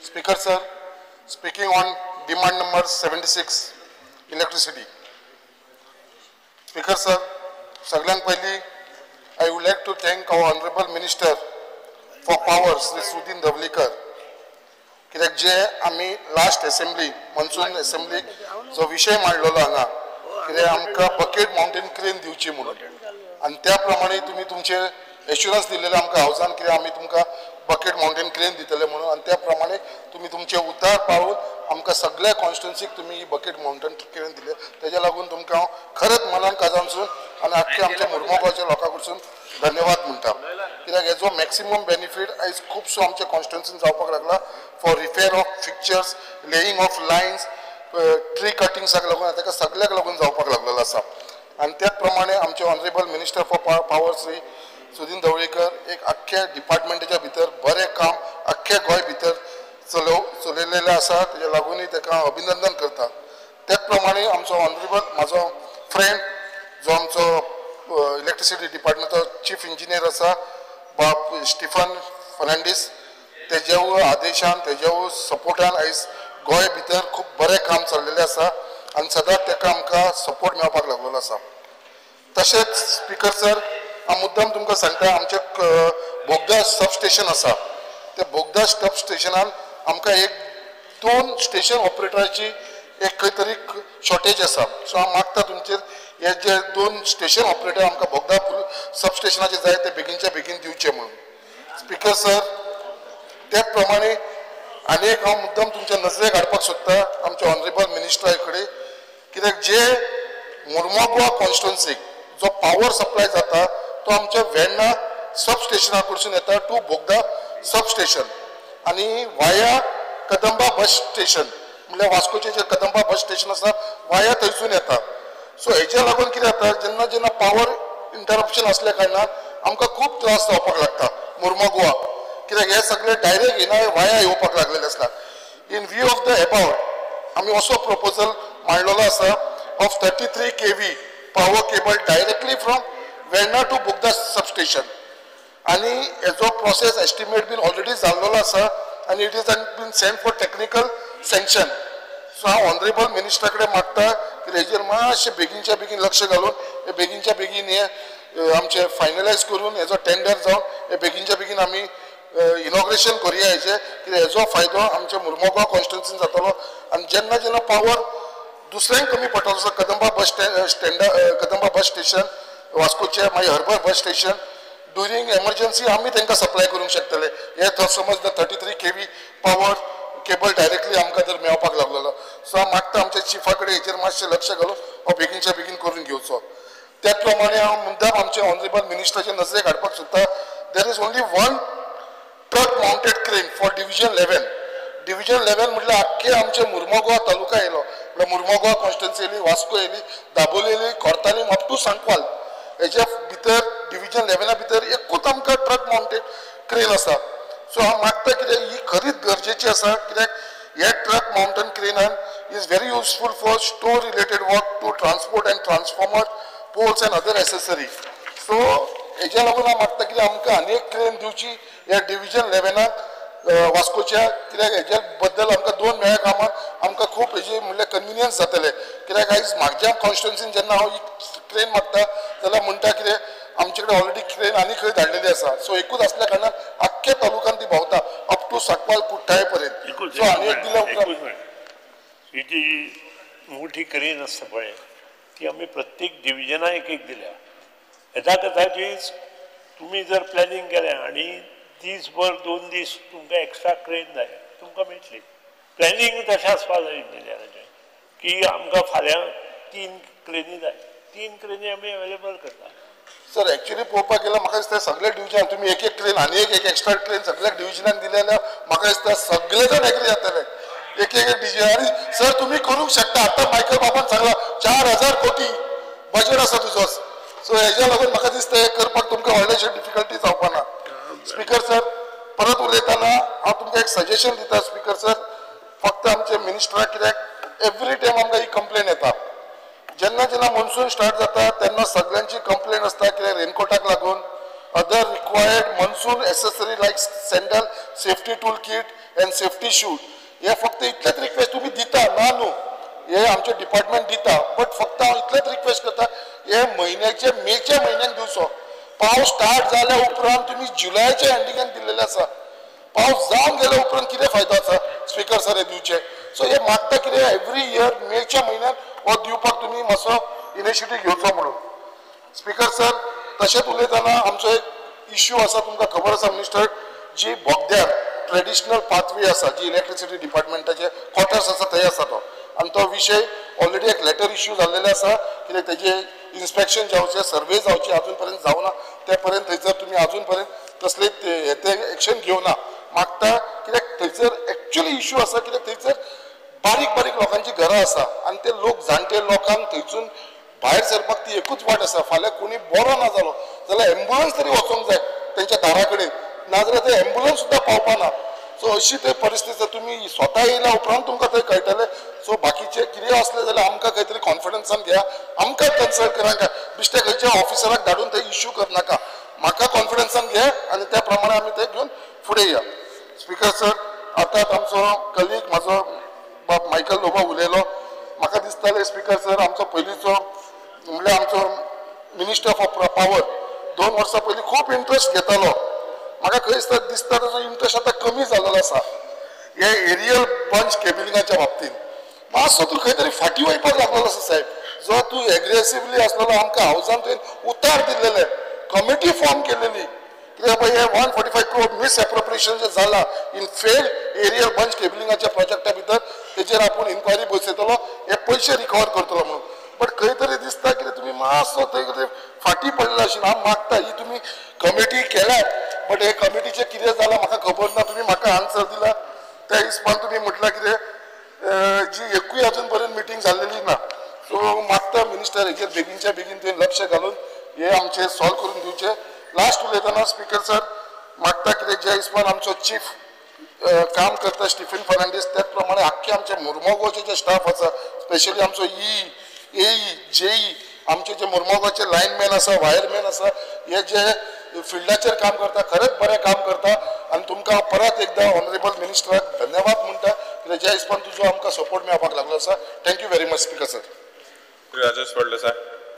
Speaker sir, speaking on demand number 76 electricity. Speaker sir, सगळ्यांत पयलीं I would like to thank our honourable minister for power Shri Sudin Dhavalikar, कित्याक जे आमी last assembly monsoon असेंब्लीक जो विशय मांडलेलो हांगा कित्याक आमकां बकेट माउंटेन क्रेन दिवची म्हणून, आनी त्या प्रमाणे तुमी तुमचे एश्युरन्स दिलेले आमकां हावजान कित्याक आमी तुमकां बकेट माउंटेन क्रेन दितले म्हणून, आनी त्या प्रमाणे तुमी तुमचे उतार पाळून आमकां सगळ्या कॉन्स्टिट्युन्सीक तुमी ही बकेट माउंटेन क्रेन दिले. तेज्या लागून तुमकां हांव खरेंच मनान काजानसून आनी आख्ख्या आमच्या मुर्मोगांवच्या लोकां कडसून धन्यवाद म्हणटा, कित्याक हेजो मॅक्सिमम बेनिफीट आयज खुबसो आमच्या कॉन्स्टिट्युन्सीन जावपाक लागला for repair of fixtures, laying of lines, tree कटिंग्साक लागून ताका सगळ्याक लागून जावपाक लागलेलो आसा. आनी त्याच प्रमाणे आमचे honourable minister for power Shri Sudin Dhavalikar एक आख्ख्या डिपार्टमेंटाच्या भितर बरें काम आख्ख्या गोंय भितर चलयलेलें आसा, तेज्या लागूनय ताका हांव अभिनंदन करता. त्याच प्रमाणे आमचो ऑनरेबल म्हाजो फ्रेंड जो आमचो इलेक्ट्रिसिटी डिपार्टमेंटाचो चीफ इंजिनियर आसा बाब स्टिफन फर्नांडीस, तेज्या आदेशान तेज्या सपोर्टान आयज गोंय भितर खूब बरें काम चल्लेलें आसा आनी सदांच ताका आमकां सपोर्ट मेळपाक लागलेलो आसा. तशेंच स्पिकर सर, हांव मुद्दाम तुमकां सांगता, आमचें बोगदा सब स्टेशन आसा, त्या बोगदा सब स्टेशनान आमकां एक दोन स्टेशन ऑपरेटराची एक खंय तरी शॉर्टेज आसा. सो हांव मागता तुमचेर हे जे दोन स्टेशन ऑपरेटर आमकां बोगदा सब स्टेशनाचे जाय ते बेगीनच्या बेगीन दिवचे म्हणून. स्पिकर सर, त्याच प्रमाणे आनी एक हांव मुद्दाम तुमच्या नजरेक हाडपाक सोदता आमच्या ऑनरेबल मिनिस्टरा कडेन, कित्याक जे मुर्मोगोवा कॉन्स्टिट्युन्सीक जो पावर सप्लाय जाता तो आमच्या वेर्णा सब स्टेशना कडसून येता टू बोगदा सब स्टेशन आनी वाया कदंबा बस स्टेशन, म्हणल्यार वास्कोचें जें कदंबा बस स्टेशन आसा वाया थंयसून येता. सो हेज्या लागून कितें जाता, जेन्ना जेन्ना पावर इंटरप्शन आसल्या कारणान आमकां खूब त्रास जावपाक लागता मुर्मोगोवा, कित्याक हे सगळे डायरेक्ट येना वाया येवपाक लागलेले आसता. In view of the about आमी असो प्रपोजल मांडलेलो आसा of 33 kV power cable directly from Verna to Bogda substation, आनी हेजो प्रोसेस एस्टिमेट बीन ऑलरेडी जाल्लेलो आसा आनी it is been send for technical sanction. So हांव ऑनरेबल मिनिस्टरा कडेन मागता की हेजेर मातशें बेगीनच्या बेगीन लक्ष घालून हे बेगीनच्या बेगीन हे आमचें फायनलायज करून हेजो टेंडर जावन हे बेगीनच्या बेगीन आमी इनॉग्रेशन करुया हेजें, कित्याक हेजो फायदो आमच्या मुर्मोगांव कॉन्स्टिट्युन्सीन जातलो. आनी जेन्ना जेन्ना पावर दुसऱ्यांक कमी पडटलो, जसो कदंबा बस स्टँडा कदंबा बस स्टेशन वास्कोचें, मागीर Harbour bus station, during emergency आमी तांकां सप्लाय करूंक शकतले. हे समज 33 kV power cable directly आमकां जर मेळपाक लागलेलो. सो हांव मागता आमच्या चिफा कडेन हेचेर मातशें लक्ष घालून हो बेगीनच्या बेगीन करून घेवचो. त्याच प्रमाणे हांव मुद्दाम आमच्या ऑनरेबल मिनिस्टराच्या नजरेक हाडपाक सोदता, there is only one truck mounted crane for division 11. Division 11 म्हटल्यार आख्खे आमचे मुर्मोगोवा तालुका येयलो, म्हळ्यार मुर्मोगोवा कॉन्स्टिट्युन्सी येयली, वास्को येयली, दाबोली येयली, कोर्तालीम अप टू सांकवाल, हेज्या भितर डिविजन 11 भितर एकूच आमकां ट्रक माउंटेड क्रेन आसा. सो हांव मागता कित्याक ही खरीच गरजेची आसा, कित्याक हे ट्रक माउंटेन क्रेनान is very useful for store related work to transport and transformer poles and other accessory. So हेज्या लागून हांव मागता कित्याक आमकां आनी एक क्रेन दिवची ह्या डिविजन 11 वास्कोच्या, कित्याक हेज्या बद्दल आमकां दोन मेळ्या कामां आमकां खूब हेजी म्हणल्यार कन्विनियन्स जातलें. कित्याक आयज म्हाज्या कॉन्स्टिट्युन्सीन जेन्ना हांव ही क्रेन मागता जाल्यार म्हणटा कितें आमचे कडेन ऑलरेडी क्रेन आनी खंय धाडलेली आसा. सो एकूच आसल्या कारणान आख्ख्या तालुक्यान ती भोंवता अप टू सांकवाल कुठ्ठाळे पर्यंत. सो आनी एक दिल्या उपरांत ही जी मोठी क्रेन आसता पळय ती आमी प्रत्येक डिविजना एक एक दिल्या. हेजा कथाचीच तुमी जर प्लॅनिंग केलें आनी दीसभर 2 दीस तुमकां एक्स्ट्रा क्रेन जाय तुमकां मेळटली. प्लॅनिंग तशें आसपा जाय इंजिनियराचें की आमकां फाल्यां 3 क्रेनी जाय, 3 क्रेनी आमी अवेलेबल करता. सर एक्चुअली पळोवपाक गेल्यार म्हाका दिसता सगळे डिविजन तुमी एक एक क्रेन आनी एक एक एक्स्ट्रा क्रेन सगळ्या डिविजनान दिले जाल्यार म्हाका दिसता सगळे जाण एग्री जातले एक एक डिविजन. आनी सर तुमी करूंक शकता, आतां मायकल बाबान सांगला 4000 कोटी बजेट आसा तुजो. सो हेज्या लागून म्हाका दिसता हें करपाक तुमकां व्हडलेशे डिफिकल्टी जावपा ना. स्पिकर सर, परत उलयतना हांव तुमकां एक सजेशन दिता स्पिकर सर, फक्त आमचे मिनिस्टराक, कित्याक एवरी टायम आमकां ही कंप्लेन येता. जेन्ना जेन्ना मॉन्सून स्टार्ट जाता तेन्ना सगळ्यांची कंप्लेन आसता कित्याक रेनकोटाक लागून other required monsoon accessory like sandal, safety tool kit and safety shoes. हे फक्त इतलेच रिक्वेस्ट तुमी दिता ना न्हू, हे आमचे डिपार्टमेंट दिता, बट फक्त हांव इतलेच रिक्वेस्ट करता हे म्हयन्याचे मेच्या म्हयन्याक दिवचो. पावस स्टार्ट जाल्या उपरांत तुमी जुलयाच्या एंडिंगाक दिल्लेले आसा, पावस जावन गेल्या उपरांत कितें फायदो आसा स्पीकर सर हे दिवचे. सो हे मागता कितें एवरी इयर मेच्या म्हयन्याक हो दिवपाक तुमी मातसो इनिशिएटीव घेवचो म्हणून. स्पीकर सर तशेंच उलयतना आमचो एक इश्यू आसा, तुमकां खबर आसा मिनिस्टर, जी बोगद्यार ट्रेडिशनल पाथवे आसा, जी इलेक्ट्रिसिटी डिपार्टमेंटाचे क्वॉर्टर्स आसा थंय आसा तो, आनी तो विशय ऑलरेडी एक लेटर इश्यू जाल्लेले आसा कित्याक तेजे इन्स्पेक्शन जावचें, सर्वे जावची अजून पर्यंत जावना, ते पर्यंत थंयसर तुमी अजून पर्यंत तसले ते एक्शन घेवना. मागता कित्याक थंयसर एक्चुअली इश्यू आसा कित्याक थंयसर बारीक बारीक लोकांची घरां आसा आनी ते लोक जाणटे लोकांक थंयसून भायर सरपाक ती एकूच वाट आसा. फाल्यां कोणी बरो ना जालो जाल्यार एम्बुलन्स तरी वचोंक जाय तेंच्या दारा कडेन, नाजाल्यार ते एम्बुलन्स सुद्दां पावपाना. सो अशी ते परिस्थिती तुमी स्वता येयल्या उपरांत तुमकां थंय कळटलें. सो बाकीचे कितें आसलें जाल्यार आमकां खंय तरी कॉन्फिडन्सान घेया, आमकां कन्सल्ट करांक, बेश्टे खंयच्या ऑफिसराक धाडून थंय इश्यू करनाका, म्हाका कॉन्फिडन्सान घे आनी त्या प्रमाणे आमी ते घेवन फुडें या. स्पीकर सर आतांच आमचो कलीग म्हाजो बाब मायकल लोबो उलयलो, म्हाका दिसतालें स्पीकर सर आमचो पयलींचो म्हणल्यार आमचो मिनिस्टर फॉर पावर 2 वर्सां पयलीं खूब इंट्रस्ट घेतालो, म्हाका खंय दिसता ताजो इंट्रस्ट आतां कमी जाल्लो आसा हे एरियल बंच केबिलिंगाच्या बाबतींत. मातसो तूं खंय तरी फाटीं वयपाक लागलेलो आसा साहेब, जो तूं एग्रेसिवली आसलेलो आमकां हावजान तुवें उतार दिल्लेले, कमिटी फॉर्म केलेली कित्याक पळय हे 145 crore misappropriation जें जालां इन फेल एरियल बंच केबिलिंगाच्या प्रोजेक्टा भितर तेजेर आपूण इन्क्वायरी बसयतलो, हे पयशे रिकवर करतलो म्हणून. बट खंय तरी दिसता कितें तुमी मातसो थंय कितें फाटीं पडलेले आशिल्ले. हांव मागता ही तुमी कमिटी केल्यात, बट हे कमिटीचें कितें जालां म्हाका खबर ना, तुमी म्हाका आन्सर दिला त्या हिसपान तुमी म्हटलां कितें जी एकूय अजून पर्यंत मिटींग जाल्लेली ना. सो मागता मिनिस्टर हेजेर बेगीनच्या बेगीन तुवें लक्ष घालून हे आमचें सॉल्व करून दिवचें. लास्ट उलयतना स्पीकर सर मागता कितें ज्या हिसपान आमचो चीफ काम करता स्टिफन फर्नांडीस, त्याच प्रमाणे आख्खे आमचे मुर्मोगांवचे जे स्टाफ आसा, स्पेशली आमचो ई एई जेई, आमचे जे मुर्मोगांवचे लायनमॅन आसा, वायरमॅन आसा, हे जे फिल्डाचेर काम करता खरेंच बरें काम करता आनी तुमकां परत एकदां ऑनरेबल मिनिस्टराक धन्यवाद म्हणटा कित्याक ज्या हिसपान तुजो आमकां सपोर्ट मेळपाक लागलो आसा. Thank you very much speaker sir. Rajesh Phaldesai.